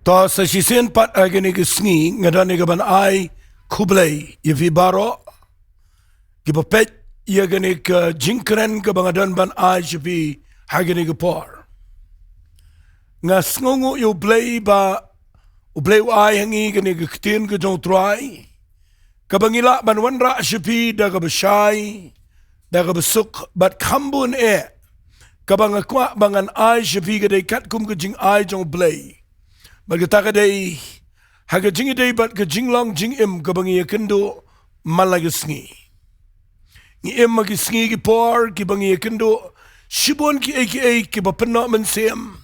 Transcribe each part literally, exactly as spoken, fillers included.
To sa shisien pat ha kane ka sngi nga don ïa ka ban ai khublei ïa phi baroh kiba peit ïa kane ka jingkren kaba nga don ban ai sha phi ha kane ka por. Nga sngewnguh ïa U Blei ba U Blei u ai ha ngi kane ka ktien ka jong U Trai kaba ngi lah ban wanrah sha phi da kaba shai, da kaba suk bad kham bun eh. Kaba nga kwah ba ngan ai sha phi ka dei katkum ka jingai jong U Blei. Bad kata ka dei ha ka jingïadei bad ka jinglong jingim kaba ngi ïakynduh man la ka sngi. Ngi im ha ki sngi ki por kiba ngi ïakynduh shibun kiei kiei kiba pynnoh mynsiem.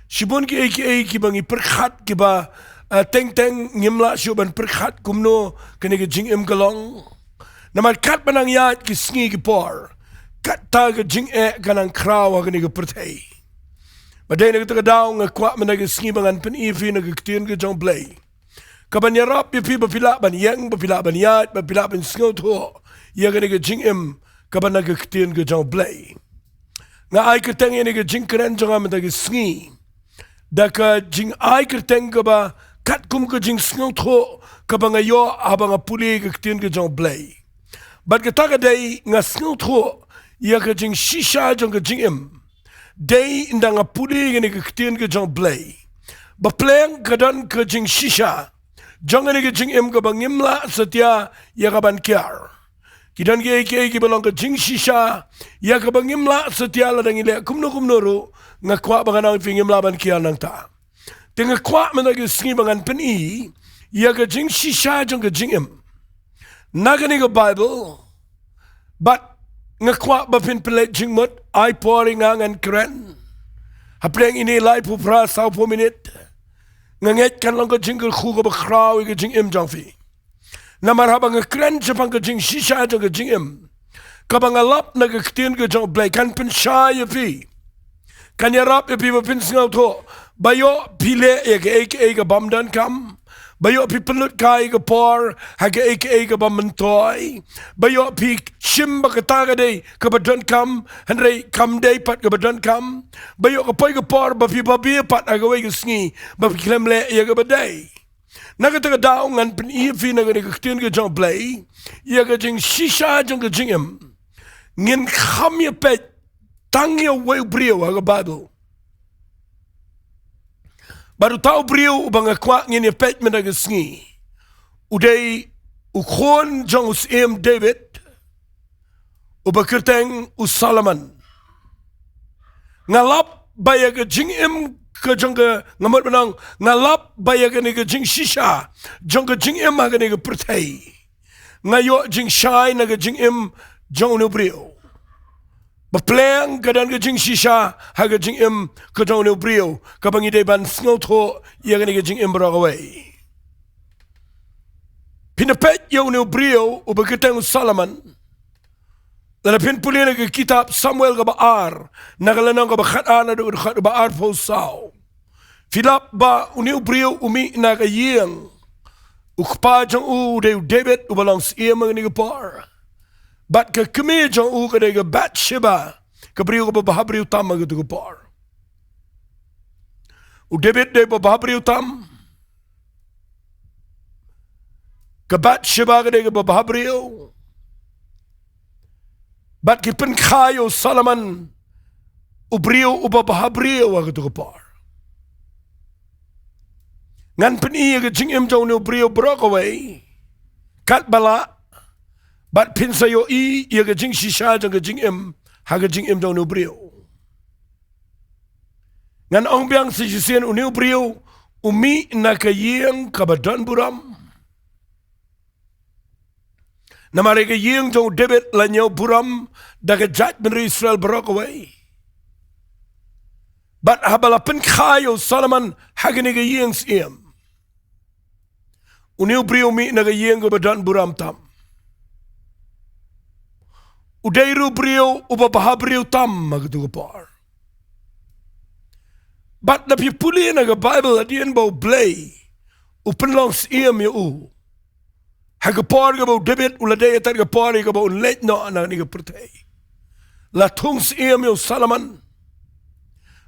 Shibun kiei kiei kiba ngi pyrkhat kiba, ah, teng teng ngim lah shuh ban pyrkhat kumno kane ka jingim ka long. Namar katba nang ïaid ki sngi ki por, kata ka jingeh ka nang khraw ha kane ka pyrthei. Bad dei na kata ka daw nga kwah mynta ka sngi ba ngan pyni ïa phi na ka ktien ka jong U Blei. Kaban ïarap ïa phi ba phi lah ban ïeng, ba phi lah ban ïaid, ba phi lah ban sngewthuh ïa kane ka jingim kaba na ka ktien ka jong U Blei. Nga ai kyrteng ïa kane ka jingkren jong nga mynta ka sngi da ka jingai kyrteng kaba katkum ka jingsngewthuh kaba nga ïoh haba nga pule ka ktien ka jong U Blei. Bad kata ka dei nga sngewthuh ïa ka jingshisha jong ka jingim. Dei ynda nga pule ïa kane ka ktien ka jong U Blei. Ba pleng ka don ka jingshisha jong kane ka jingim kaba ngim lah satia ïa ka ban kiar. Ki don kiei kiei kiba long ka jingshisha ïa kaba ngim lah satia lada ngi leh kumno kumno ruh, nga kwah ba ngan ong ïa phi ngim lah ban kiar nangta. Te nga kwah mynta ka sngi ba ngan pyni ïa ka jingshisha jong ka jingim na kane ka Baibl. Bad nga kwah ba phin pynleit jingmut, ai por ïa nga ngan kren hapdeng ine laiphew phra sawphew minit. Nga ngeit kan long ka jingkyrkhu kaba khraw ïa ka jingim jong phi. Namar haba nga kren shaphang ka jingshisha jong ka jingim kaba nga lap na ka ktien ka jong U Blei, kan pynshai ïa phi. Kan ïarap ïa phi ba phin sngewthuh ba ïoh phi leh ïa kaei kaei ka bym donkam, ba ïoh phi pynlut kai ïa ka por ha kaei kaei ka bym myntoi, ba ïoh phi shim ba kata ka dei kaba donkam hynrei kam dei pat kaba donkam, ba ïoh ka poi ka por ba phi babe pat ha kawei ka sngi ba phi khlem leh ïa kaba dei. Na kata ka daw ngan pyni ïa phi na kane ka ktien ka jong U Blei ïa ka jingshisha jong ka jingim. Ngin kham ïa peit tang ïa uwei u briew ha ka Baibl. Bad uta u briew uba nga kwah ngin ïa peit mynta ka sngi u dei u khun jong u Syiem David uba kyrteng u Solomon. Nga lap ba ïa ka jingim ka jong ka, nga mut ban ong, nga lap ba ïa kane ka jingshisha jong ka jingim ha kane ka pyrthei nga ïoh jingshai na ka jingim jong une u briew. Ba pleng ka don ka jingshisha ha ka jingim ka jong une u briew kaba ngi dei ban sngewthuh ïa kane ka jingim baroh kawei. Phin da peit ïa une u briew uba kyrteng u Solomon. Lada phin pule na ka kitab Samuel kaba ar, na ka lynnong kaba khat ar naduh kaba arphew saw, phi lap ba une u briew u mih na ka ïing. U kpa jong u u dei u David uba long syiem ha kane ka por. Bad ka kmie jong u ka dei ka Bathsheba, ka briew kaba bhabriew tam ha katu ka por. U David dei ba bhabriew tam. Ka Bathsheba ka dei kaba bhabriew. Bad ki pynkha ïa u Solomon, u briew uba bhabriew ha katu ka por. Ngan pyni ïa ka jingim jong une u briew baroh kawei katba lah. Bad phin sa ïohi ïa ka jingshisha jong ka jingim ha ka jingim jong une u briew. Ngan ong biang sa shisien, une u briew u mih na ka ïing kaba don burom. Namar ïa ka ïing jong u David la ñiew burom da ka jaitbynriew Israel baroh kawei. Bad haba la pynkha ïa u Solomon ha kane ka ïing syiem, une u briew u mih na ka ïing kaba don burom tam. U dei ruh u briew uba bhabriew tam ha katu ka por. Bad lada phi pule na ka Baibl hadien ba U Blei u pynlong syiem ïa u, ha ka por kaba u David u la dei, ïa kata ka por ïa kaba un leit noh na kane ka pyrthei, la thung syiem ïa u Solomon.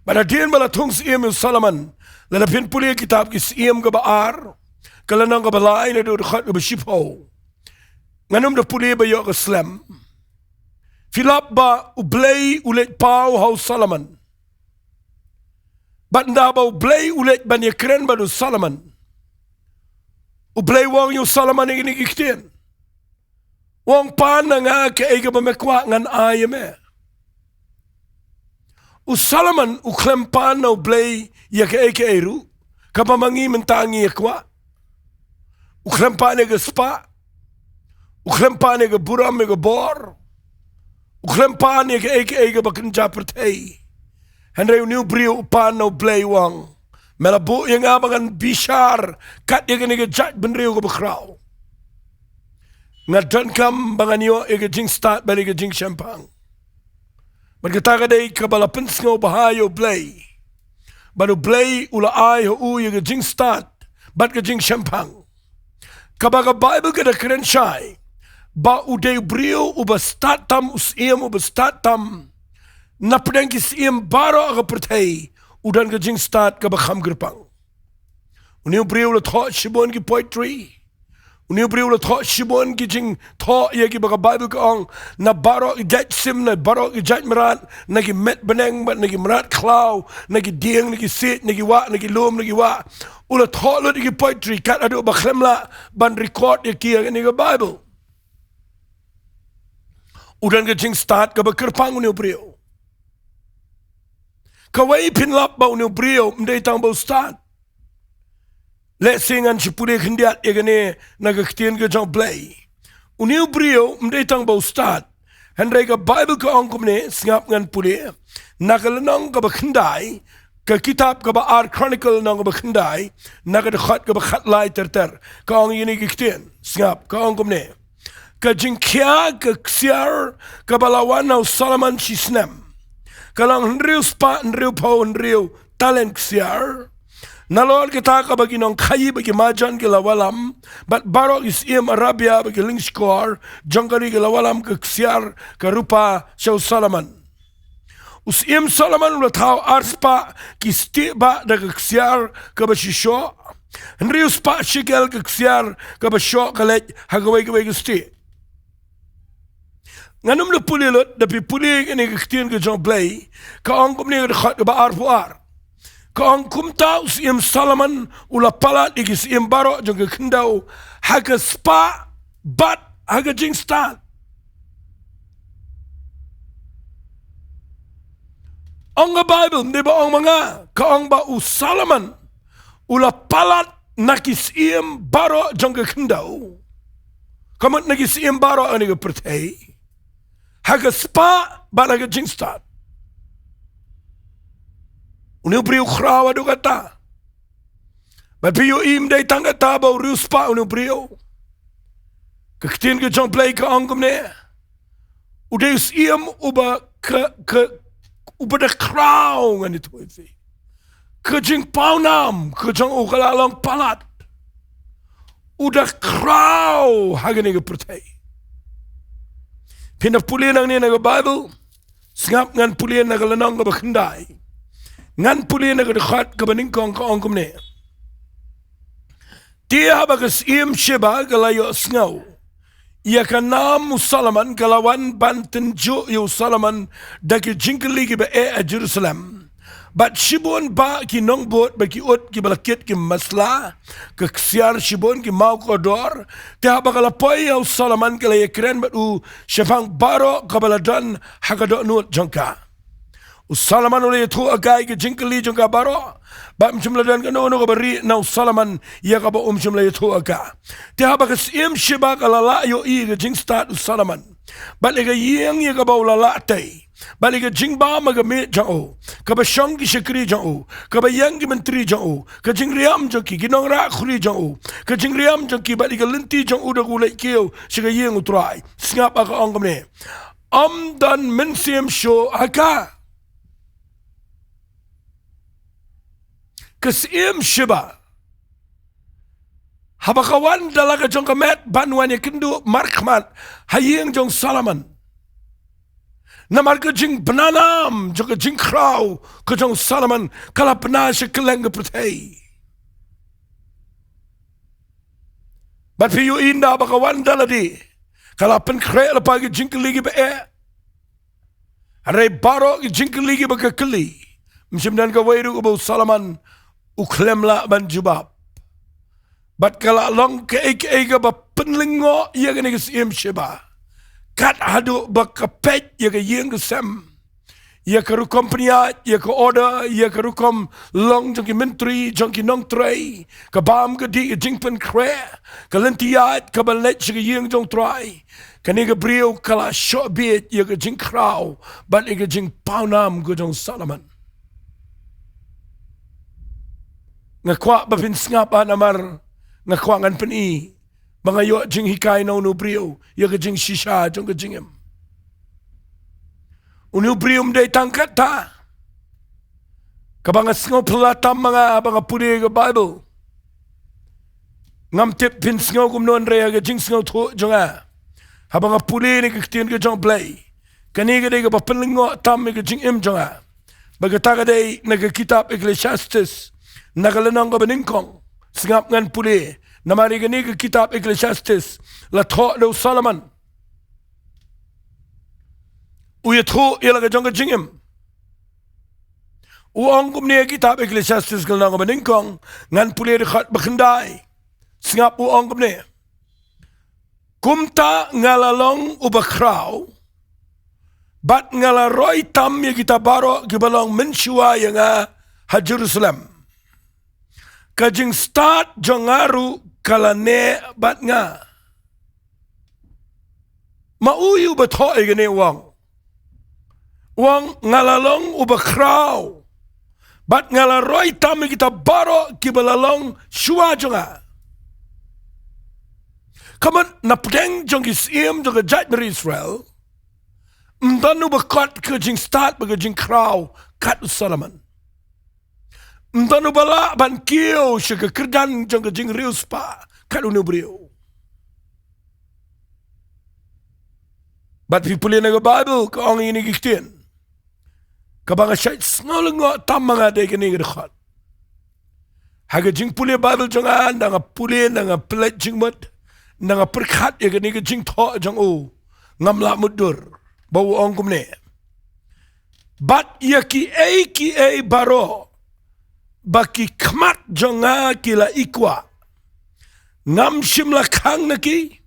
Bad hadien ba la thung syiem ïa u Solomon, Lada phin pule kitab Ki Syiem kaba ar, ka lynnong kaba lai naduh dkhot kaba shiphew, ngan ym da pule ba ïoh ka slem. Phi lap ba U Blei u leit paw ha u Solomon. Bad ynda ba U Blei u leit ban ïakren bad u Solomon, U Blei u ong ïa u Solomon ïa kine ki ktien. U ong, pan na nga kaei kaba me kwah ngan ai ïa me. U Solomon u khlem pan na U Blei ïa kaei kaei ruh kaba ma ngi mynta ngi ïa kwah. U khlem pan ïa ka spah. U khlem pan ïa ka burom, ïa ka bor. U khlem pan ïa kaei kaei kaba kynja pyrthei. Hynrei une u briew u pan na U Blei, u ong, me la buh ïa nga ba ngan bishar kat ïa kane ka jaitbynriew kaba khraw. Nga donkam ba ngan ïoh ïa ka jingstad bad ïa ka jingshemphang. Bad kata ka dei kaba la pynsngew bha ïa U Blei. Bad U Blei u la ai ha u ïa ka jingstad bad ka jingshemphang. Kaba ka Baibl ka da kren shai ba u dei u briew uba stad tam, u syiem uba stad tam. Na pdeng ki syiem baroh ha ka pyrthei u don ka jingstad kaba kham kyrpang. Une u briew u la thoh shibun ki poetry. Une u briew u la thoh shibun ki jingthoh ïa kiba ka Baibl ka ong, na baroh ki jait sim, na baroh ki jait mrad, na ki met bneng bad na ki mrad khlaw, na ki dieng, na ki siej, na ki wah, na ki lum, na ki wah. U la thoh lut ïa ki poetry kat haduh ba khlem lah ban record ïa ki ha kane ka Baibl. U don ka jingstad kaba kyrpang une u briew. Kawei, phin lap ba une u briew ym dei tang ba u stad. Lehse ngan shu pule khyndiat ïa kane na ka ktien ka jong U Blei. Une u briew ym dei tang ba u stad. Hynrei ka Baibl ka ong kumne, sngap, ngan pule na ka lynnong kaba khyndai, ka kitab kaba ar Chronicle lynnong kaba khyndai, na ka dkhot kaba khatlai ter ter. Ka ong ïa kine ki ktien, sngap, ka ong kumne. Ka jingkhia ka ksiar kaba la wan na u Solomon shi snem ka long hynriew spah hynriew phew hynriew talent ksiar. Nalor kata kaba ki nongkhaïi bad ki majan ki la wallam, bad baroh ki syiem Arabia bad ki lyngskor jong ka ri ki la wallam ka ksiar ka rupa sha u Solomon. U syiem Solomon u la thaw ar spah ki stieh bah da ka ksiar kaba shishoh. Hynriew spah shekel ka ksiar kaba shoh ka leit ha kawei kawei ka stieh. Ngan ym da pule lut, da phi pule ïa kane ka ktien ka jong U Blei, ka ong kumne ha ka dkhot kaba arphew ar. Ka ong, kumta u syiem Solomon u la palat ïa ki syiem baroh jong ka khyndew ha ka spah bad ha ka jingstad. Ong ka Baibl, ym dei ba ong ma nga, ka ong ba u Solomon u la palat na ki syiem baroh jong ka khyndew, ka mut na ki syiem baroh ha kane ka pyrthei, ha ka spah bad ha ka jingstad. Une u briew u khraw haduh katta. Bad phi ïohi ym dei tang kata ba u riewspah une u briew. Ka ktien ka jong U Blei ka ong kumne. U dei u syiem uba ka, ka, uba da khraw, ngan ïathuh ïa phi. Ka jingpawnam ka jong u ka la long palat. U da khraw ha kane ka pyrthei. Phin da pule nangne na ka Baibl. Sngap, ngan pule na ka lynnong kaba khyndai. Ngan pule na ka dkhot kaba nyngkong, ka ong kumne. Te haba ka syiem Sheba ka la ïohsngew ïa ka nam u Solomon, ka la wan ban tynjuh ïa u Solomon da ki jingkylli kiba eh ha Jerusalem. Bad shibun bah ki nongbud bad ki ut kiba la kit ki masla, ka ksiar shibun, ki maw kordor. Te haba ka la poi ïa u Solomon ka la ïakren bad u shaphang baroh kaba la don ha ka dohnud jong ka. U Solomon u la ïathuh ha ka ïa ka jingkylli jong ka baroh. Bad ym shym la don kano kano kaba rieh na u Solomon ïa kaba um shym la ïathuh ha ka. Te haba ka syiem Sheba ka la lah ïohi ïa ka jingstad u Solomon, bad ïa ka ïing ïa kaba u la lah tei, bad ïa ka jingbam ha ka miej jong u, kaba shong ki shakri jong u, kaba ïeng ki myntri jong u, ka jingriam jong ki, ki nongrah khuri jong u, ka jingriam jong ki, bad ïa ka lynti jong u da kaba u leit kiew sha ka ïing U Trai. Sngap, ka ong kumne. Ym don mynsiem shuh ha ka. Ka syiem Sheba, haba ka wan da la ka jong ka met ban wan ïakynduh markhmat ha ïing jong u Solomon, Namar ka jingbna nam jong ka jingkhraw ka jong u Solomon ka la bna sha kylleng ka pyrthei. Bad phi ïohi ynda ba ka wan da lade, ka la pynkhreh lypa ki jingkylli kiba eh. Hynrei baroh ki jingkylli kiba ka kylli, ym shym don kawei ruh kaba u Solomon u khlem lah ban jubab. Bad ka la long kaei kaei kaba pynlyngngoh ïa kane ka Syiem Sheba, kat haduh ba ka peit ïa ka ïing ka sem, ïa ka rukom pynïaid, ïa ka order, ïa ka rukom long jong ki myntri, jong ki nongtrei, ka bam ka dih, ka jingpynkhreh, ka lynti ïaid kaban leit sha ka ïing jong u Trai. Kane ka briew ka la shoh bieit ïa ka jingkhraw bad ïa ka jingpawnam ka jong u Solomon. Nga kwah ba phin sngap, namar nga kwah ngan pyni ba nga ïoh jinghikai na une u briew ïa ka jingshisha jong ka jingim. Une u briew ym dei tang katta. Kaba nga sngew phylla tam ma nga haba nga pule ka Baibl. Ngam tip phin sngew kumno, hynrei ha ka jingsngewthuh jong nga, haba nga pule ïa ka ktien ka jong u Blei, kane ka dei kaba pynlyngngoh tam ïa ka jingim jong nga. Bad kata ka dei na ka kitab Ecclesiastes, na ka lynnong kaba nyngkong. Sngap ngan pule, namar ïa kane ka kitab Ecclesiastes la thoh da u Solomon. U ïathuh ïa la ka jong ka jingim. U ong kumne, kitab Ecclesiastes ka lynnong kaba nyngkong, ngan pule dkhot ba khyndai. Sngap, u ong kumne: Kumta nga la long uba khraw, bad nga la roi tam ïa kita baroh kiba long mynshuwa ïa nga ha Jerusalem. Ka jingstad jong nga ruh ka la neh bad nga. Ma uei uba thoh ïa kane? U ong, u ong, nga la long uba khraw, bad nga la roi tam ïa kita baroh kiba la long shuwa jong nga. Ka mut na pdeng jong ki syiem jong ka jaitbynriew Israel, ym don uba kot ka jingstad bad ka jingkhraw kat u Solomon. Ym don uba lah ban kiew sha ka kyrdan jong ka jingriewspah kat une u briew. Bad phi pule na ka Baibl, ka ong ïa kine ki ktien. Kaba nga shait sngew lyngngoh tam ma nga dei kane ka dkhot. Ha ka jingpule Baibl jong nga, ynda nga pule, ynda nga pynleit jingmut, ynda nga pyrkhat ïa kane ka jingthoh jong u, ngam lah mutdur ba u ong kumne: Bad ïa kiei kiei baroh ba ki khmat jong nga ki la ikwah, ngam shym la khang na ki.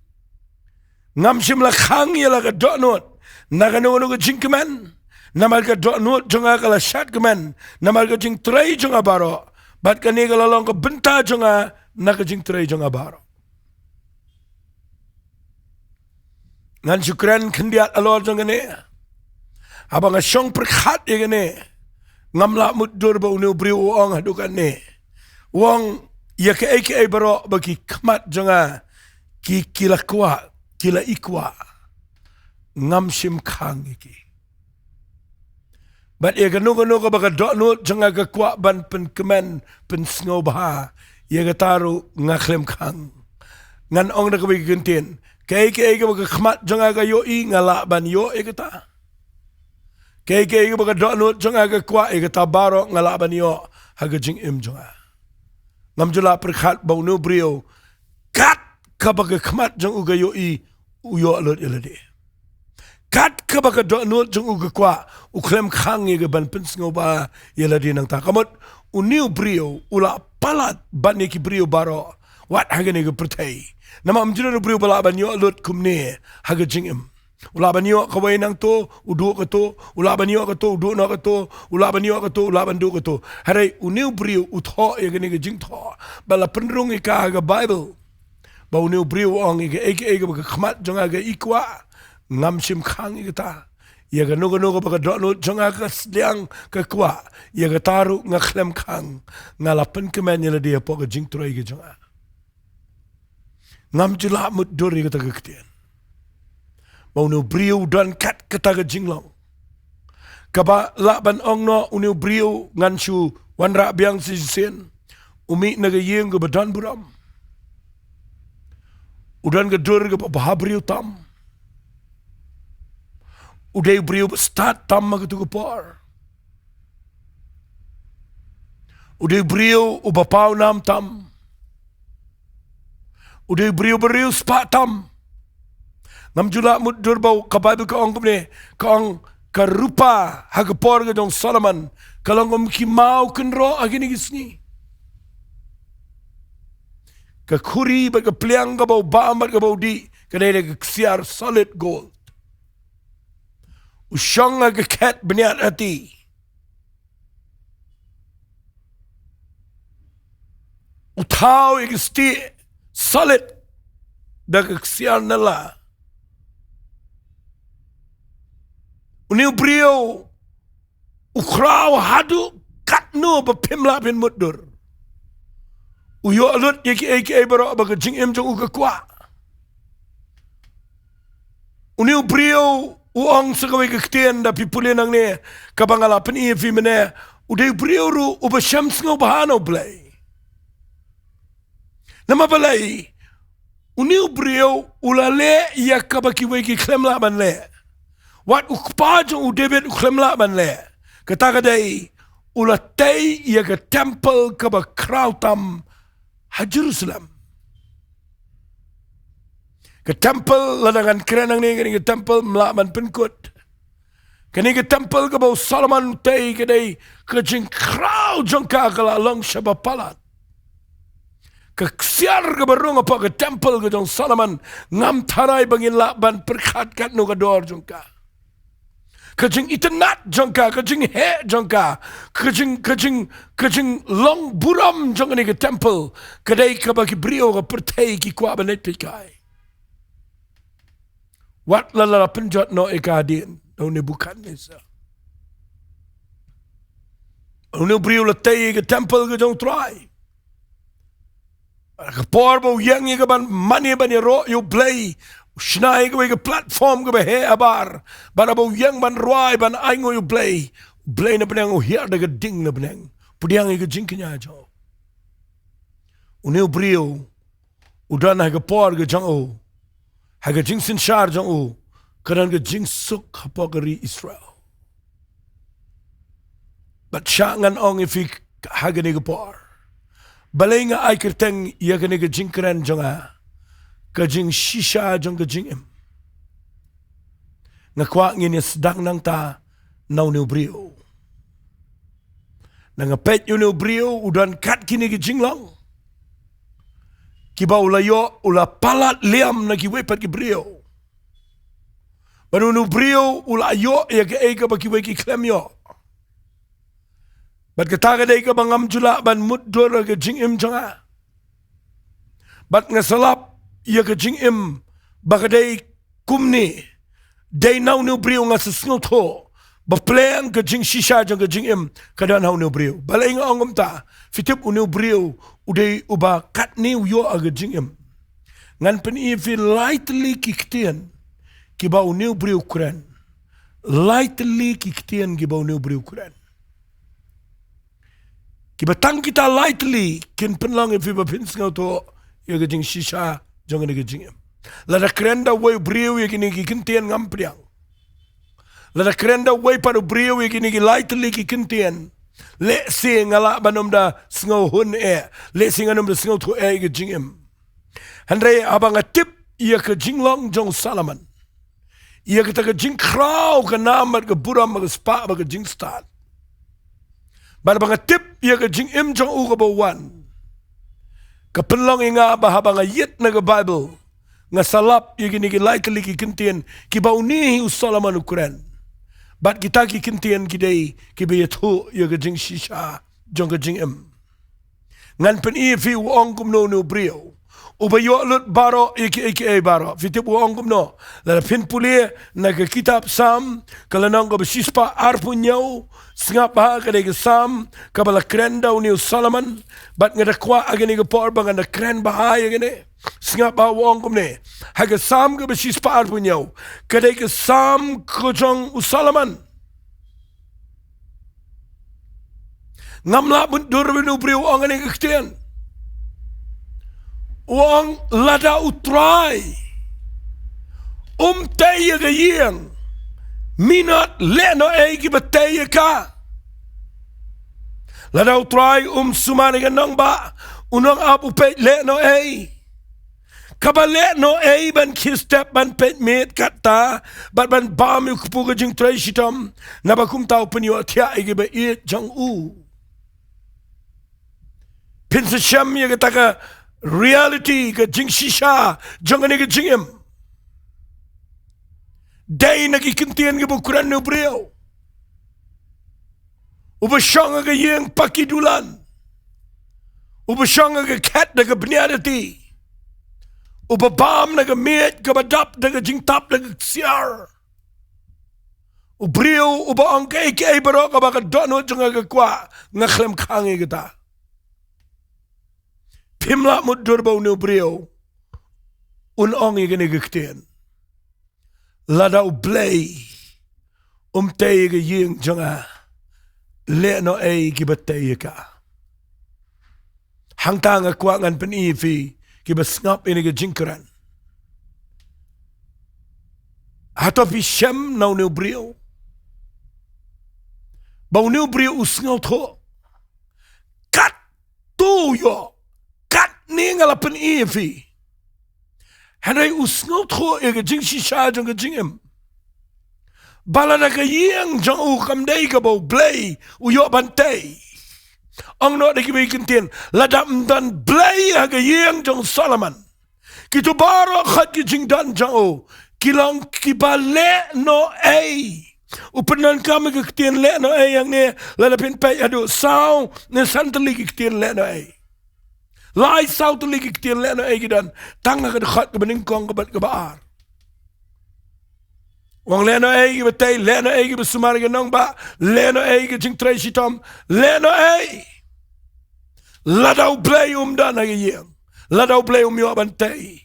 Ngam shym la khang ïa la ka dohnud na kano kano ka jingkmen, namar ka dohnud jong nga ka la shad kmen namar ka jingtrei jong nga baroh, bad kane ka la long ka bynta jong nga na ka jingtrei jong nga baroh. Ngan shu kren khyndiat halor jong kane. Haba nga shong pyrkhat ïa kane, ngam lah mutdur ba une u briew u ong haduh katne. U ong, ïa kiei kiei baroh ba ki khmat jong nga ki, ki la kwah, ki la ikwah, ngam shym khang ïa ki. Bad ïa kano kano kaba ka dohnud jong nga ka kwah ban pynkmen, pynsngewbha, ïa kata ruh nga khlem khang. Ngan ong da kawei ka kyntien, kaei kaei kaba ka khmat jong nga ka ïohi, nga lah ban ïoh ïa kata. Kaei kaei kaba ka dohnud jong nga ka kwah, ïa kata baroh nga lah ban ïoh ha ka jingim jong nga. Ngam ju lah pyrkhat ba une u briew, kat kaba ka khmat jong u ka ïohi, u ïoh lut ïa lade. Kat kaba ka dohnud jong u ka kwah, u khlem khang ïa ka ban pynsngewbha ïa lade nangta. Ka mut une u briew u la palat ban ïa ki briew baroh wat ha kane ka pyrthei. Namar ym ju don u briew ba lah ban ïoh lut kumne ha ka jingim. U lah ban ïoh kawei nangto, u duh kato, u lah ban ïoh kato, u duh noh kato, u lah ban ïoh kato, u lah ban duh kato. Hynrei une u briew u thoh ïa kane ka jingthoh ba la pynrung ïa ka ha ka Baibl. Ba une u briew u ong, ïa kaei kaei kaba ka khmat jong nga ka ikwah, ngam shym khang ïa kata. Ïa kano kano kaba ka dohnud jong nga ka sliang ka kwah, ïa kata ruh nga khlem khang. Nga la pynkmen ïa lade hapoh ka jingtrei ka jong nga. Ngam ju lah mutdur ïa kata ka ktien. Ba une u briew u don kat kata ka jinglong. Kaba lah ban ong noh une u briew, ngan shu wanrah biang shisien. U mih na ka ïing kaba don burom. U don ka dur kaba bha briew tam. u dei u briew ba stad tam ha katu ka por. U dei u briew uba pawnam tam. U dei u briew ba riewspah tam. Ngam ju lah mutdur ba ka Baibl ka ong kumne, ka ong ka rupa ha ka por ka jong Solomon ka long kum ki maw kynroh ha kine ki sngi. Ka khuri bad ka pliang kaba u bam bad kaba u dih ka dei da ka ksiar solid gold. U shong ha ka khet bniat hati. U thaw ïa ka stieh solid da ka ksiar nylla. Une u briew u khraw haduh katno ba phim lah phin mutdur. U ïoh lut ïa kiei kiei baroh ba ka jingim jong u ka kwah. Une u briew u ong sa kawei ka ktien, da phi pule nangne kaba nga la pyni ïa phi mynne, u dei u briew ruh uba shem sngewbha na U Blei. Namar balei? Une u briew u la leh ïa kaba kiwei ki khlem lah ban leh. Wat u kpa jong u David u khlem lah ban leh. Kata ka dei u la tei ïa ka temple kaba khraw tam ha Jerusalem. Ka temple, lada ngan kren nangne, kane ka temple ym lah ban pynkut. Kane ka temple kaba u Solomon u tei ka dei ka jingkhraw jong ka ka la long shaba palat. Ka ksiar kaba rung hapoh ka temple ka jong Solomon ngam tharai ba ngin lah ban pyrkhat katno ka dor jong ka. Ka jingitynnad jong ka, ka jingheh jong ka, ka jing, ka jing, ka jinglong burom jong kane ka temple ka dei kaba ki briew ka pyrthei ki kwah ban leit peit kai. Wat la la pynjot noh ïa ka hadien da u Nebukhadnessar. Une u briew la tei ïa ka temple ka jong U Trai. Ka por ba u ïeng ïa ka ban mane ban ïaroh ïa U Blei, u shna ïa kawei ka platform kaba heh habar. Bad haba u ïeng ban rwai ban ainguh ïa U Blei, U Blei na bneng u hiar da ka ding na bneng. Pdiang ïa ka jingkñia jong u. Une u briew u don ha ka por ka jong u, ha ka jingsynshar jong u, ka don ka jingsuk hapoh ka ri Israel. Bad sha ngan ong ïa phi ha kane ka por, balei nga ai kyrteng ïa kane ka jingkren jong nga ka jingshisha jong ka jingim? Nga kwah ngin ïa sdang nangta na une u briew. Na nga peit une u briew u don kat kine ki jinglong kiba u la ïoh, u la palat liam na kiwei pat ki briew. Bad une u briew u la ïoh ïa kaei kaba kiwei ki khlem ïoh. Bad kata ka dei kaba ngam ju lah ban mutdur ha ka jingim jong nga. Bad nga slap ïa ka jingim ba ka dei kumne. Dei na une u briew nga sa sngewthuh ba pleng ka jingshisha jong ka jingim ka don ha une u briew. Balei nga ong kumta? Phi tip une u briew u dei uba katne u ïoh ha ka jingim. Ngan pyni ïa phi lai tylli ki ktien kiba une u briew u kren. Lai tylli ki ktien kiba une u briew u kren. Kiba tang kita lai tylli kin pynlong ïa phi ba phin sngewthuh ïa ka jingshisha jong kane ka jingim. Lada kren da uwei u briew ïa kine ki ktien ngam pdiang. Lada kren da uwei pat u briew ïa kine ki lai tylli ki ktien, lehse nga lah ban ym da sngewhun eh, lehse ngan ym da sngewthuh eh ïa ka jingim. Hynrei haba nga tip ïa ka jinglong jong u Solomon, ïa kata ka jingkhraw ka nam bad ka burom bad ka spah bad ka jingstad, bad haba nga tip ïa ka jingim jong u kaba wan, ka pynlong ïa nga ba haba nga ïit na ka Baibl, nga slap ïa kine ki lai tylli ki ktien kiba une hi u Solomon u kren. Bad kita ki ktien ki dei kiba ïathuh ïa ka jingshisha jong ka jingim. Ngan pyni ïa phi u ong kumno une u briew uba ïoh lut baroh ïa kiei kiei baroh. Phi tip u ong kumno? Lada phin pule na ka kitab Salm, ka lynnong kaba shispah arphew hynñiew, sngap bha, ka dei ka Salm kaba la kren da une u Solomon. Bad nga da kwah ha kane ka por ba ngan da kren bha ïa kane. Sngap bha, u ong kumne ha ka Salm kaba shispah arphew hynñiew, ka dei ka Salm ka jong u Solomon. Ngam lah ban dur ba une u briew u ong kane ka ktien. U ong lada U Trai um tei ïa ka ïing, Minot leh noh ei kiba tei ïa ka. Lada U Trai um sumar ïa ka nongbah, u nongap u peit leh noh ei. Kaba leh noh ei ban khie step ban peit miet katta, bad ban bam ïa u kpu ka jingtrei shitom, naba kumta u pynïohthiah ïa kiba ïeit jong u. Phin sa shem ïa kata ka reality, ka jingshisha jong kane ka jingim. Dei na ki kyntien kiba kren na u briew uba shong ha ka ïing paki dulan, uba shong ha ka khet da ka bniat lati, uba bam na ka miej kaba dap da ka jingtap da ka ksiar. U briew uba ong kaei kaei baroh kaba ka dohnud jong nga ka kwah, nga khlem khang ïa kata. Phim lah mutdur ba une u briew un ong ïa kane ka ktien: Lada U Blei um tei ïa ka ïing jong nga, leh noh ei kiba tei ïa ka. Hangta nga kwah ngan pyni ïa phi kiba sngap ïa kane ka jingkren. Hato phi shem na une u briew? Ba une u briew u sngewthuh. Katto u ïoh, katne nga la pyni ïa phi. Hynrei u sngewthuh ïa ka jingshisha jong ka jingim. Ba lada ka ïing jong u kam dei kaba U Blei u ïoh ban tei. Ong noh da kiwei ki kyntien, lada ym don Blei ha ka ïing jong Solomon, kito baroh khoit ki jingdon jong u ki long kiba leh noh ei. U pyndonkam ïa ka ktien leh noh ei hangne, lada phin peit haduh saw ne san tylli ki ktien leh noh ei. Lai saw tylli ki ktien leh noh ei ki don, tang ha ka dkhot kaba nyngkong, kaba, kaba ar. U ong leh noh ei kiba tei, leh noh ei kiba sumar ïa ka nongbah, leh noh ei ka jingtrei shitom, leh noh ei. Lada U Blei um don ha ka ïing, lada U Blei um ïoh ban tei.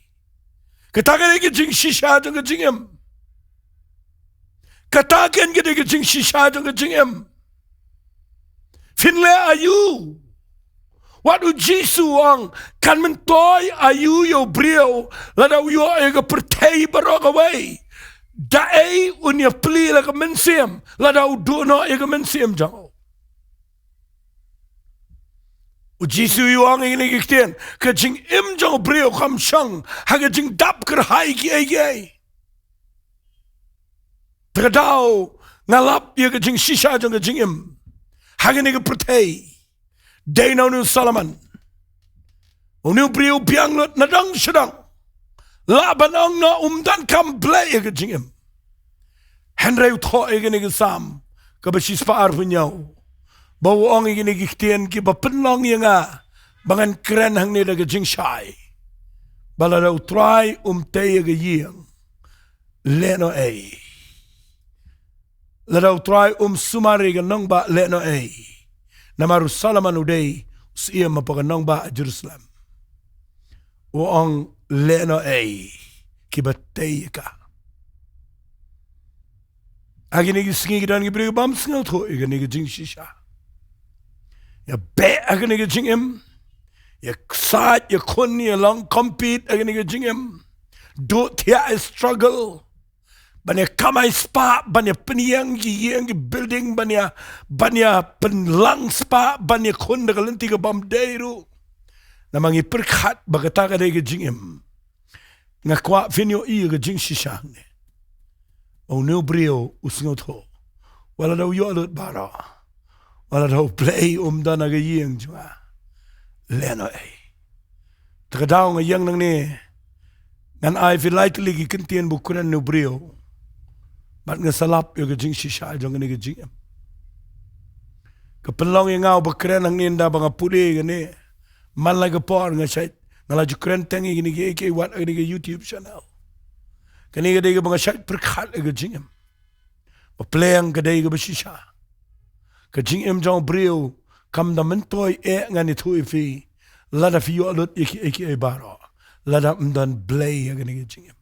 Kata ka dei ka jingshisha jong ka jingim. Kata ka dei ka jingshisha jong ka jingim. Phin leh aïu? Wat U Jisu u ong, kan myntoi aïu ïa u briew lada u ïoh ïa ka pyrthei baroh kawei, da ei un ïa plie la ka mynsiem, lada u duh noh ïa ka mynsiem jong u. U Jisu u ong ïa kine ki ktien, ka jingim jong u briew kam shong ha ka jingdap kyrhai kiei kiei. Te ka daw nga lap ïa ka jingshisha jong ka jingim ha kane ka pyrthei. Dei na une u Solomon. Une u briew biang lut na dong sha dong. Lah ban ong noh um donkam Blei ha ka jingim. Hynrei u thoh ïa kane ka Salm kaba shispah arphew hynñiew, ba u ong ïa kine ki ktien kiba pynlong ïa nga ba ngan kren hangne da ka jingshai. Ba lada U Trai um tei ïa ka ïing, leh noh ei. Lada U Trai um sumar ïa ka nongbah, leh noh ei. Namar u Solomon u dei u siem hapoh ka nongbah Jerusalem. U ong leh noh ei kiba tei ïa ka. Ha kine ki sngi ki don ki briew bym sngewthuh ïa kane ka jingshisha. Ïa beh ha kane ka jingim. Ïa ksaid, ïa khun, ïa long compete ha kane ka jingim. Duh thiah, ïa struggle ban ïa kamai spah, ban ïa pynïeng ki ïing ki building, ban ïa, ban ïa pynlang spah, ban ïakhun da ka lynti ka bym dei ruh. Namar ngi pyrkhat ba kata ka dei ka jingim. Nga kwah phin ïohi ïa ka jingshisha hangne. Une u briew u sngewthuh, wat lada u ïoh lut baroh, wat lada U Blei um don ha ka ïing jong nga, leh noh ei. Te ka daw nga ïeng nangne, ngan ai phi lai tylli ki kyntien ba u kren une u briew. Bad nga sa lap ïa ka jingshisha jong kane ka jingim. Ka pynlong ïa nga uba kren hangne ynda ba nga pule kane. Man la ka por nga shait, nga la ju kren tang ïa kine kiei kiei wat ha kane ka YouTube channel. Kane ka dei kaba nga shait pyrkhat ïa ka jingim. Ba pleng ka dei kaba shisha. Ka jingim jong u briew kam da myntoi eh, ngan ïathuh ïa phi. Lada phi ïoh lut ïa kiei kiei baroh, lada ym don Blei ha kane ka jingim.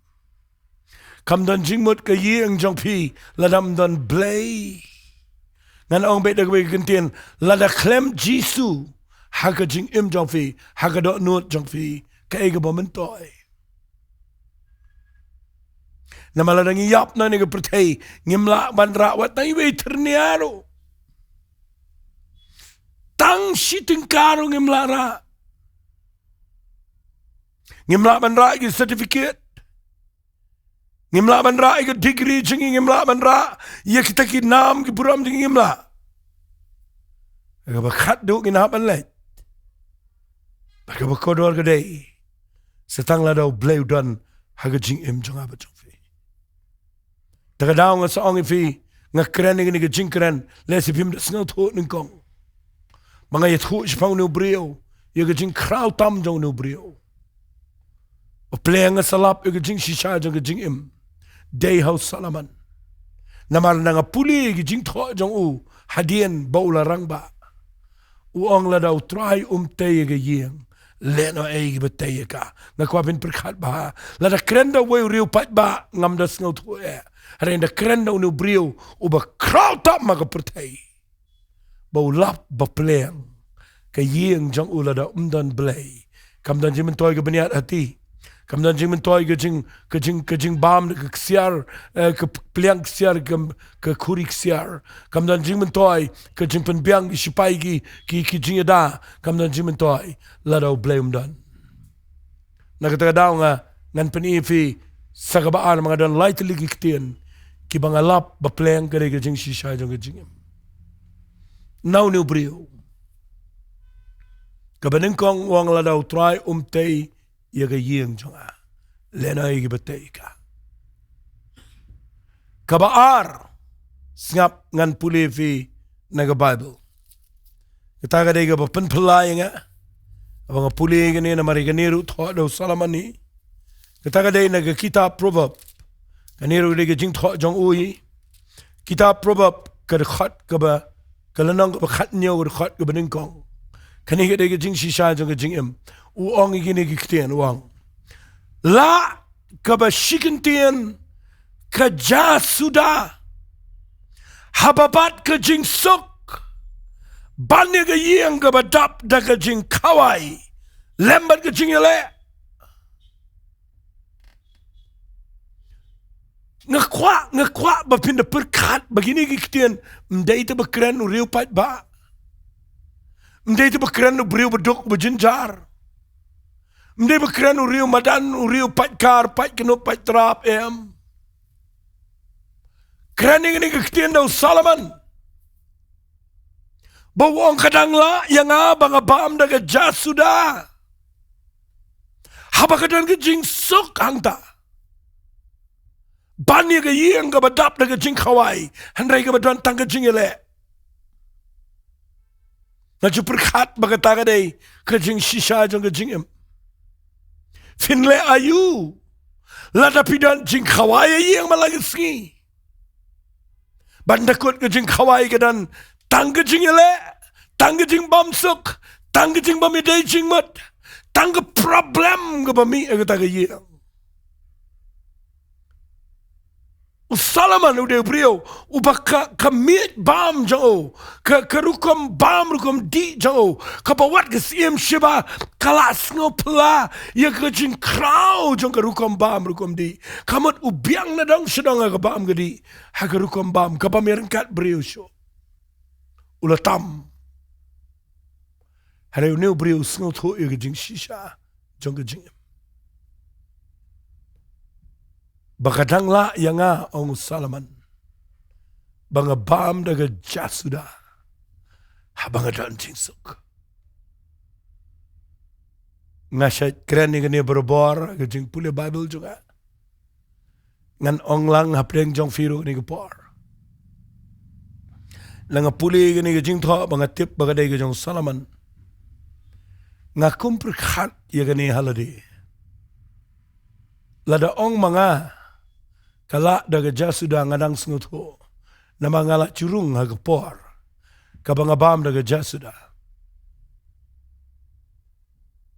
Kam don jingmut ka ïing jong phi lada ym don Blei. Ngan ong beit da kawei ka kyntien, lada khlem Jisu ha ka jingim jong phi, ha ka dohnud jong phi, kaei kaba myntoi? Namar lada ngi ïap na kane ka pyrthei, ngim lah ban rah wat tang iwei i tyrnia ruh. Tang shi tyngka ruh ngim lah rah. Ngim lah ban rah ïa ki certificate. Ngim lah ban rah ïa ka degree jong ngi, ngim lah ban rah ïa kita ki nam ki burom jong ngi, ngim lah. Kaba khatduh ngin hap ban leit, bad kaba kordor ka dei, sa tang lada U Blei u don ha ka jingim jong nga bad jong phi. Te ka daw nga sa ong ïa phi, nga kren ïa kane ka jingkren, lehse phim da sngewthuh nyngkong. Ba nga ïathuh shaphang une u briew ïa ka jingkhraw tam jong une u briew. Ba pleng nga sa lap ïa ka jingshisha jong ka jingim, dei ha u Solomon. Namar nga pule ïa ka jingthoh jong u hadien ba u la rangbah. U ong, lada U Trai um tei ïa ka ïing, lehnohei kiba tei ïa ka. Nga kwah phin pyrkhat bha, lada kren da uwei u riew paidbah ngam da sngewthuh eh. Hynrei da kren da une u briew uba khraw tam ha ka pyrthei, ba u lap ba pleng ka ïing jong u lada um don Blei. Kam don jingmyntoi ka bniat hati. Kam don jingmyntoi ka jing, ka jing, ka jingbam da ka ksiar, eh, ka pliang ksiar, ka, ka khuri ksiar. Kam don jingmyntoi ka jingpynbiang ki shipai ki, ki, ki jingïada. Kam don jingmyntoi lada U Blei um don. Na kata ka daw nga, ngan pyni ïa phi sa kaba ar, ma nga don lai tylli ki ktien kiba nga lap ba pleng ka dei ka jingshisha jong ka jingim. Na une u briew, kaba nyngkong u ong, lada U Trai um tei ïa ka ïing jong nga, lehnohei kiba tei ïa ka. Kaba ar, sngap ngan pule ïa phi na ka Baibl. Kata ka dei kaba pynphylla ïa nga, haba nga pule ïa kane, namar ïa kane ruh thoh da u Solomon hi. Kata ka dei na ka kitab Proverb. Kane ruh ka dei ka jingthoh jong u hi. Kitab Proverb ka dkhot kaba, ka lynnong kaba khathynñiew, ka dkhot kaba nyngkong. Kane ka dei ka jingshisha jong ka jingim. U ong ïa kine ki ktien, u ong, lah kaba shi kyntien ka jia suda ha babad ka jingsuk, ban ïa ka ïing kaba dap da ka jingkhawai lem bad ka jingïaleh. Nga kwah, nga kwah ba phin da pyrkhat ba kine ki ktien ym dei te ba kren u riew paidbah. Ym dei te ba kren u briew ba duk ba jynjar. Ym dei ba kren u riew madan, u riew paidkar, paidknup, paidtrap, em. Kren ïa kine ki ktien da u Solomon. Ba u ong, ka dang lah ïa nga ba nga bam da ka jia suda haba ka don ka jingsuk hangta, ban ïa ka ïing kaba dap da ka jingkhawai, hynrei kaba don tang ka jingïaleh. Nga ju pyrkhat ba kata ka dei ka jingshisha jong ka jingim. Phin leh aïu lada phi don jingkhawai ha ïing man la ka sngi, ban da kut ka jingkhawai ka don tang ka jingïaleh, tang ka jingbamsuk, tang ka jingbym ïadei jingmut, tang ka problem kaba mih ha kata ka ïing. U Solomon u dei u briew uba ka, ka miej bam jong u, ka, ka rukom bam rukom dih jong u, kaba wat ka Syiem Sheba ka la sngewphylla ïa ka jingkhraw jong ka rukom bam rukom dih. Ka mut u biang na dong sha dong ha ka bam ka dih, ha ka rukom bam, ka bym ïaryngkat briew shuh. U la tam. Hynrei une u briew u sngewthuh ïa ka jingshisha jong ka jingim. Ba ka dang lah ïa nga, ong u Solomon, ba nga bam da ka jia suda haba nga don jingsuk. Nga shait kren ïa kane barabor ha ka jingpule Baibl jong nga. Ngan ong lang hapdeng jong phi ruh kane ka por. Lada nga pule ïa kane ka jingthoh ba nga tip ba ka dei ka jong u Solomon, nga kum pyrkhat ïa kane ha lade. Lada ong ma nga ka lah da ka jia suda, nga dang sngewthuh, namar nga la ju rung ha ka por kaba nga bam da ka jia suda.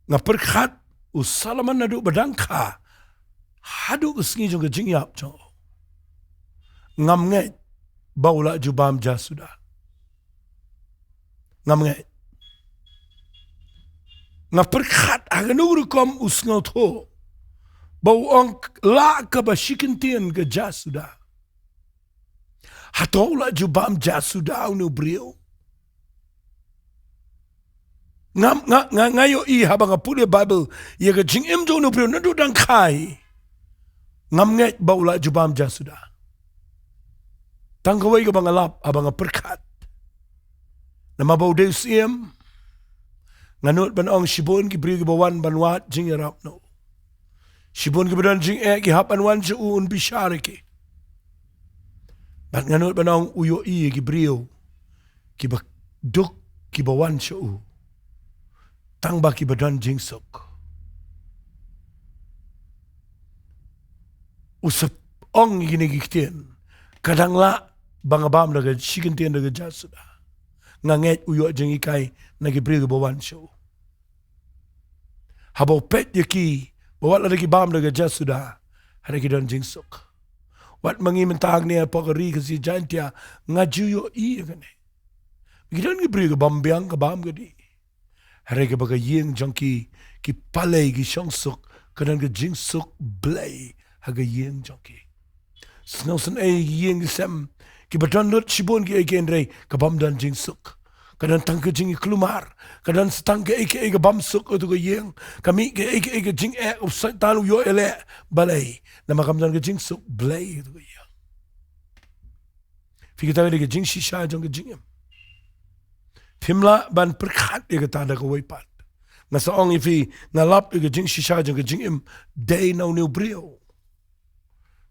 Nga pyrkhat, u Solomon naduh ba dang kha haduh ka sngi jong ka jingïap jong u, ngam ngeit ba u la ju bam jia suda. Ngam ngeit. Nga pyrkhat ha kano ka rukom u sngewthuh Ba u ong la kaba shi kyntien ka jasuda. Hato u la ju bam jasuda une u briew? Ngam, nga, nga, nga ïohi haba nga pule Bible ïa ka jingim jong une u briew naduh dang kha hi. Ngam ngeit ba u la ju bam jasuda. Tang kawei kaba nga lap haba nga pyrkhat. Namar ba u dei u Syiem. Nga nud ban ong shibun ki briew kiba wan ban wad jingïarap noh. Shibun kiba don jingeh ki hap ban wan sha u un bishar ïa ki. Bad nga nud ban ong u ïohi ïa ki briew kiba duk kiba wan sha u. Tang ba kiba don jingsuk. U sa ong ïa kine ki ktien. Ka dang lah ba nga bam da ka shi kyntien da ka jasuda. Nga ngeit u ïoh jinghikai na ki briew kiba wan sha u. Haba u peit ïa ki, ba wat lada ki bam da ka jasuda, hynrei ki don jingsuk. Wat ma ngi mynta hangne hapoh ka ri Khasi Jaiñtia, nga ju ïohi ïa kane. Ki don ki briew ki bym biang ka bam ka dih. Hynrei kaba ka ïing jong ki, ki palei ki shongsuk, ka don ka jingsuk blei ha ka ïing jong ki. Sngewsynei ïing ki sem, kiba don lut shibun kiei kiei hynrei ka bym don jingsuk. Ka don tang ka jingïakhun mar, ka don sa tang kaei kaei ka bym suk ïa tu ka ïing, ka mih kaei kaei ka jingeh u Soitan u ïoh ïaleh balei, namar kam don ka jingsuk blei ïa tu ka ïing. Phi, kata ka dei ka jingshisha jong ka jingim. Phim lah ban pyrkhat ïa kata da kawei pat. Nga sa ong ïa phi, nga lap ïa ka jingshisha jong ka jingim, dei na une u briew.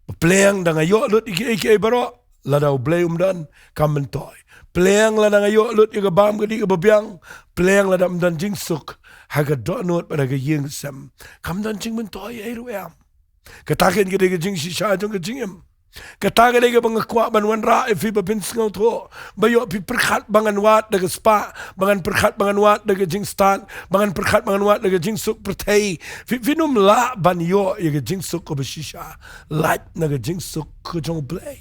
Ba pliang da nga ïoh lut ïa kiei kiei baroh, lada u Blei um don, kam myntoi. Pliang lada nga ïoh lut ïa ka bam ka dih kaba biang, pliang lada ym don jingsuk ha ka dohnud bad ha ka ïing ka sem, kam don jingmyntoi ei ruh em. Kata kein ka dei ka jingshisha jong ka jingim. Kata ka dei kaba nga kwah ban wanrah ïa phi ba phin sngewthuh. Ba ïoh phi pyrkhat ba ngan wad da ka spah, ba ngan pyrkhat ba ngan wad da ka jingstad, ba ngan pyrkhat ba ngan wad da ka jingsuk pyrthei. Phi, phin ym lah ban ïoh ïa ka jingsuk kaba shisha lait na ka jingsuk ka jong u Blei.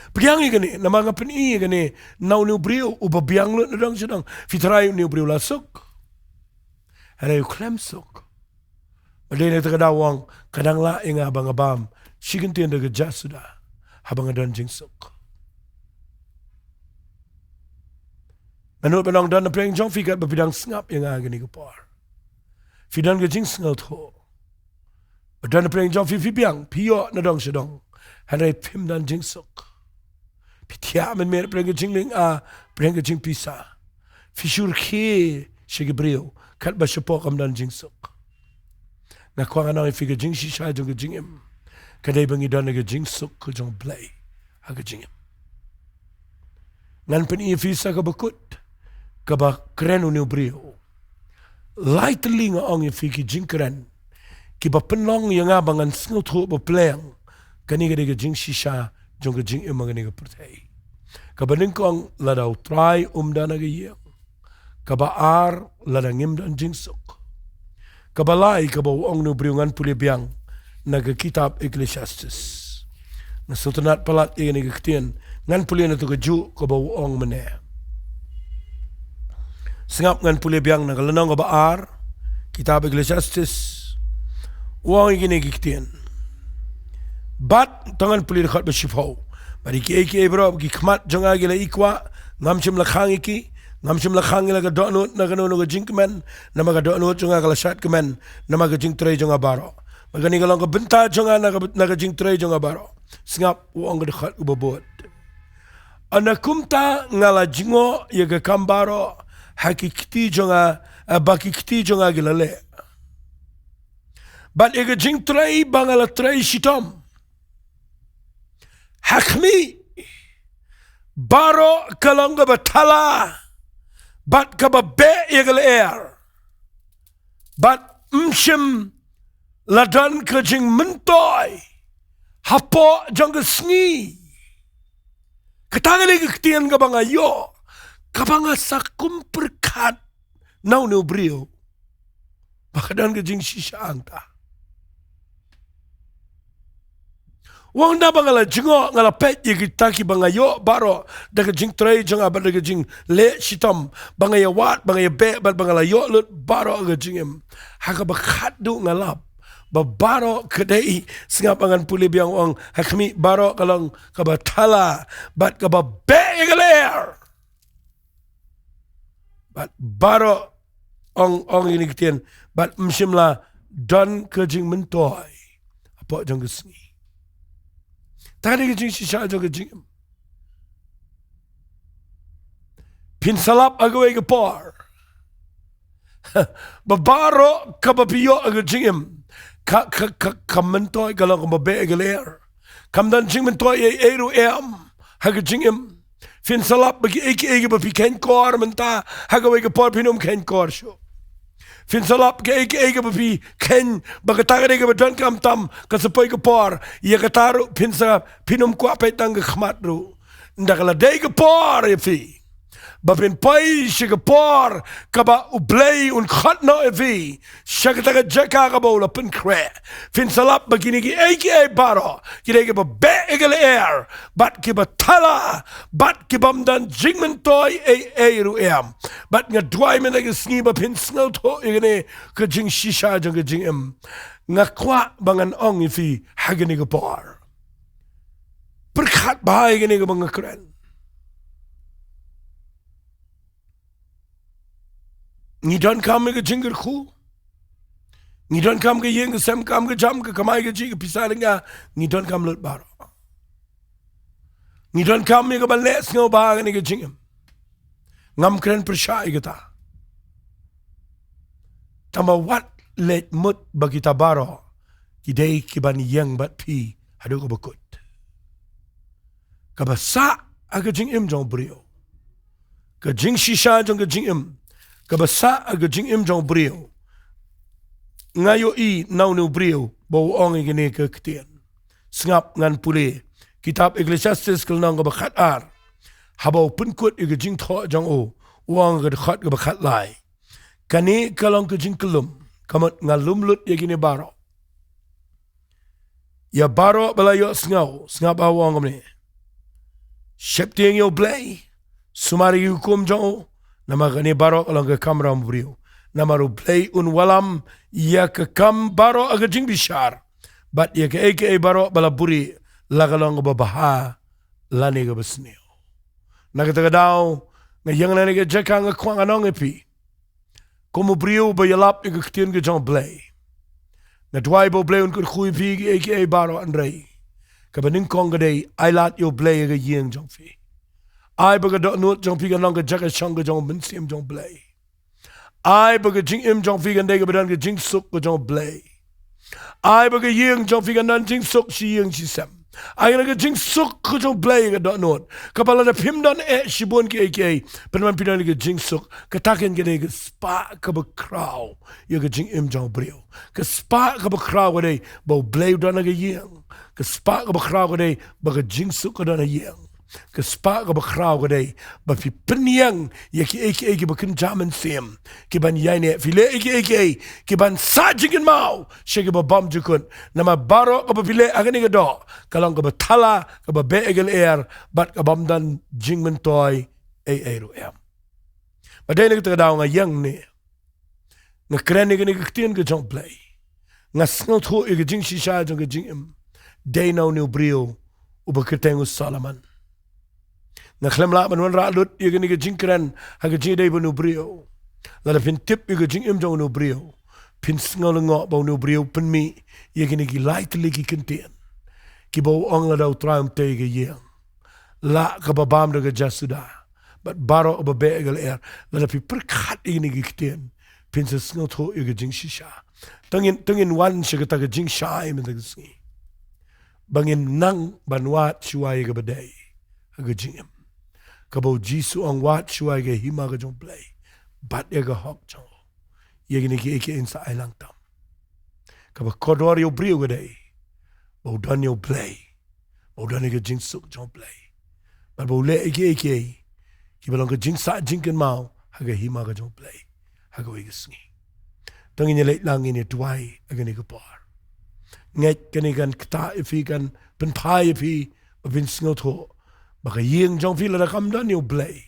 Pdiang ïa kane, namar nga pyni ïa kane na une u briew uba biang lut na dong sha dong. Phi tharai une u briew la suk? Hynrei u khlem suk. Ba dei na kata ka daw u ong, ka dang lah ïa nga ba nga bam shi kyntien da ka jasuda, haba nga don jingsuk. Nga nud ban ong don na pdeng jong phi katba phi dang sngap ïa nga ha kane ka por. Phi don ka jingsngewthuh. Ba don na pdeng jong phi, phi biang, phi ïoh na dong sha dong, hynrei phim don jingsuk. Phi thiah mynmiet pdeng ka jinglynga, pdeng ka jingpisa. Phi shu rkhie sha ki briew katba shapoh kam don jingsuk. Nga kwah ngan ong ïa phi, ka jingshisha jong ka jingim ka dei ba ngi don ka jingsuk ka jong u Blei ha ka jingim. Ngan pyni ïa phi sa kaba kut, kaba kren une u briew. Lai tylli nga ong ïa phi ki jingkren kiba pynlong ïa nga ba ngan sngewthuh ba pliang kane ka dei ka jingshisha jong ka jingim ha kane ka pyrthei. Kaba nyngkong, lada u Trai um don ha ka ïing. Kaba ar, lada ngim don jingsuk. Kaba lai, kaba u ong une u briew, ngan pule biang na ka kitab Ecclesiastes. Nga sngewtynnat palat ïa kane ka ktien, ngan pule na tu ka juh kaba u ong mynne. Sngap, ngan pule biang na ka lynnong kaba ar, kitab Ecclesiastes. U ong ïa kine ki ktien. Bad to ngan pule dkhot ba shiphew. Bad ïa kiei kiei baroh ba ki khmat jong nga ki la i kwah, ngam shym la khang ïa ki, ngam shym la khang ïa la ka dohnud na kano kano ka jingkmen, namar ka dohnud jong nga ka la shad kmen namar ka jingtrei jong nga baroh. Bad kane ka long ka bynta jong nga na ka, na ka jingtrei jong nga baroh. Sngap, u ong ka dkhot uba bud. Ynda kumta nga la jngoh ïa ka kam baroh ha ki kti jong nga, eh, ba ki kti jong nga ki la leh. Bad ïa ka jingtrei ba nga la trei shitom ha khmih, baroh ka long kaba thala bad kaba beh ïa ka lyer. Bad ym shym la don ka jingmyntoi hapoh jong ka sngi. Kata ka dei ka ktien kaba nga ïoh, kaba nga sa kum pyrkhat na une u briew ba ka don ka jingshisha hangta. Wan da ba nga la jngoh, nga la peit ïa kita kiba nga ïoh baroh da ka jingtrei jong nga bad da ka jingleh shitom, ba nga ïa wad, ba nga ïa beh, bad ba nga la ïoh lut baroh ha ka jingim. Ha kaba khatduh nga lap ba baroh ka dei, sngap, ngan pule biang, u ong, ha khmih, baroh ka long kaba thala bad kaba beh ïa ka lyer. Bad baroh, ong, ong ïa kine ki ktien, bad ym shym la don ka jingmyntoi hapoh jong ka sngi. Ta ka dei ka jingshisha jong ka jingim. Phin sa lap ha kawei ka por ba baroh kaba phi ïoh ha ka jingim, ka, ka, ka, ka myntoi ka long kaba beh ïa ka lyer. Kam don jingmyntoi ei ei ruh em ha ka jingim. Phin sa lap ba kiei kiei kiba phi kheiñ kor mynta, ha kawei ka por phin ym kheiñ kor shuh. Phin sa lap kiei kiei kiba phi kheiñ ba kata ka dei kaba donkam tam, ka sa poi ka por ïa kata ruh phin sa, phin ym kwah peit tang ka khmat ruh. Ynda ka la dei ka por ïa phi ba phin poi sha ka por kaba U Blei un khot noh ïa phi sha kata ka jaka kaba u la pynkhreh, phin sa lap ba kine kiei kiei baroh ki dei kiba beh ïa ka lyer bad kiba thala bad kibym don jingmyntoi ei ei ruh em. Bad nga duwai mynta ka sngi ba phin sngewthuh ïa kane ka jingshisha jong ka jingim. Nga kwah ba ngan ong ïa phi ha kane ka por, pyrkhat bha ïa kane kaba nga kren. Ngi donkam ïa ka jingkyrkhu. Ngi donkam ka ïing, ka sem, kam, ka jam, ka kamai kajih, ka pisa, ka ïa, ngi donkam lut baroh. Ngi donkam ïa kaba leh sngewbha ha kane ka jingim. Ngam kren pyrshah ïa kata. Tangba wat leit mut ba kita baroh ki dei kiban ïeng bad phi haduh kaba kut. Kaba sah ha ka jingim jong u briew, ka jingshisha jong ka jingim, kaba sah ha ka jingim jong u briew. Nga ïohi na une u briew ba u ong ïa kane ka ktien. Sngap, ngan pule kitab Ecclesiastes ka lynnong kaba khatar, haba u pynkut ïa ka jingthoh jong u, u ong ha ka dkhot kaba khatlai: Kane ka long ka jingkyllum, ka mut nga lum lut ïa kine baroh. Ïa baroh ba la ïohsngew, sngap ba u ong kumne: Sheptieng ïa U Blei, sumar ïa ki hukum jong u, namar kane baroh ka long ka kamram u briew. Namar U Blei un wallam ïa ka kam baroh ha ka jingbishar, bad ïa kaei kaei baroh ba la buhrieh, la ka long kaba bha lane kaba sniew. Na kata ka daw, nga ïeng na kane ka jaka, nga kwah ngan ong ïa phi, kum u briew ba ïalap ïa ka ktien ka jong U Blei, nga duwai ba U Blei un kyrkhu ïa phi kiei kiei baroh, hynrei kaba nyngkong ka dei, ai lad ïa U Blei ha ka ïing jong phi. Ai ba ka dohnud jong phi kan long ka jaka shong ka jong u Mynsiem jong U Blei. Ai ba ka jingim jong phi kan dei kaba don ka jingsuk ka jong U Blei. Ai ba ka ïing jong phi kan don jingsuk shi ïing shi sem. Ai ka don ka jingsuk ka jong U Blei, ka dohnud, kaba lada phim don eh shibun kiei kiei, pynban phi don ka jingsuk. Kata kan ka dei ka spah kaba khraw ïa ka jingim jong u briew. Ka spah kaba khraw ka dei ba U Blei u don ha ka ïing. Ka spah kaba khraw ka dei ba ka jingsuk ka don ha ïing. Ka spah kaba khraw ka dei ba phi pynïeng ïa kiei kiei kiba kynja mynsiem, kiban ïaineh. Phi leh ïa kiei kiei kiban sah jingkynmaw sha kiba bymjukut. Namar baroh kaba phi leh ha kane ka doh ka long kaba thala, kaba beh ïa ka lyer, bad ka bym don jingmyntoi ei ei ruh em. Bad dei na kata ka daw nga ïeng ne nga kren ïa kane ka ktien ka jong U Blei, nga sngewthuh ïa ka jingshisha jong ka jingim. Dei na une u briew uba kyrteng u Solomon. Nga khlem lah ban wanrah lut ïa kane ka jingkren ha ka jingïadei bad une u briew. Lada phin tip ïa ka jingim jong une u briew, phin sngew lyngngoh ba une u briew u pynmih ïa kine ki lai tylli ki kyntien kiba u ong lada U Trai um tei ïa ka ïing, lah kaba bam da ka jasuda, bad baroh kaba beh ïa ka lyer. Lada phi pyrkhat ïa kine ki ktien, phin sa sngewthuh ïa ka jingshisha. To ngin, to ngin wan sha kata ka jingshai mynta ka sngi, ba ngin nang ban wad shuwa ïa kaba dei ha ka jingim. Kaba U Jisu u ong, wad shuwa ïa ka hima ka jong U Blei bad ïa ka hok jong u, ïa kine kiei kiei yn sa ailangtam. Kaba kordor ïa u briew ka dei ba u don ïa U Blei, ba u don ïa ka jingsuk jong U Blei, bad ba u leh ïa kiei kiei kiba long ka jingsah jingkynmaw ha ka hima ka jong U Blei ha kawei ka sngi. To ngin ïa leit lang, ngin ïa duwai ha kane ka por. Ngeit kane kan ktah ïa phi, kan pynphai ïa phi ba phin sngewthuh ba ka ïing jong phi lada kam don ïa U Blei,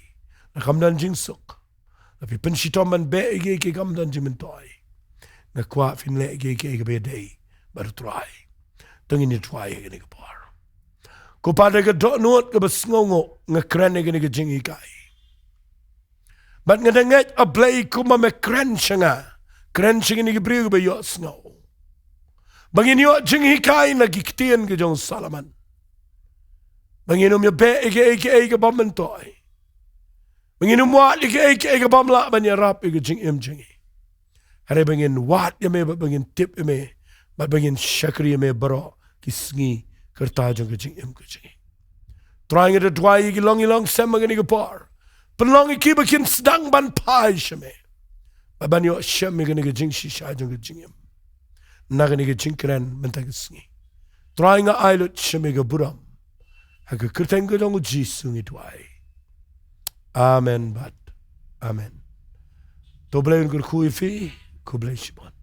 lada kam don jingsuk, lada phi pynshitom ban beh ïa kiei kiei ki kam don jingmyntoi, nga kwah phin leh ïa kiei kiei kiba ïadei bad U Trai. To ngin ïa duwai ïa kane ka por. Ko Pa, da ka dohnud kaba sngewnguh nga kren ïa kane ka jinghikai. Bad nga da ngeit, A Blei, kumba me kren sha nga, kren sha kine ki briew kiba ïohsngew, ba ngin ïoh jinghikai na ki ktien ki jong u Solomon, ba ngin ym ïabeh ïa kiei kiei ki bym myntoi, ba ngin ym wad ïa kiei kiei ki bym lah ban ïarap ïa ka jingim jong ngi. Hynrei ba ngin wad ïa me, bad ba ngin tip ïa me, bad ba ngin shakri ïa me baroh ki sngi ka rta jong ka jingim ka jong ngi. Trai, nga da duwai ïa ki long, ïa ki long sem ha kane ka por. Pynlong ïa ki ba kin sdang ban phai sha me, bad ban ïoh shem ïa kane ka jingshisha jong ka jingim na kane ka jingkren mynta ka sngi. Trai, nga ai lut sha me ka burom. Ha ka kyrteng ka jong U Jisu ngi duwai. Amen bad amen. To U Blei un kyrkhu ïa phi. Khublei shibun.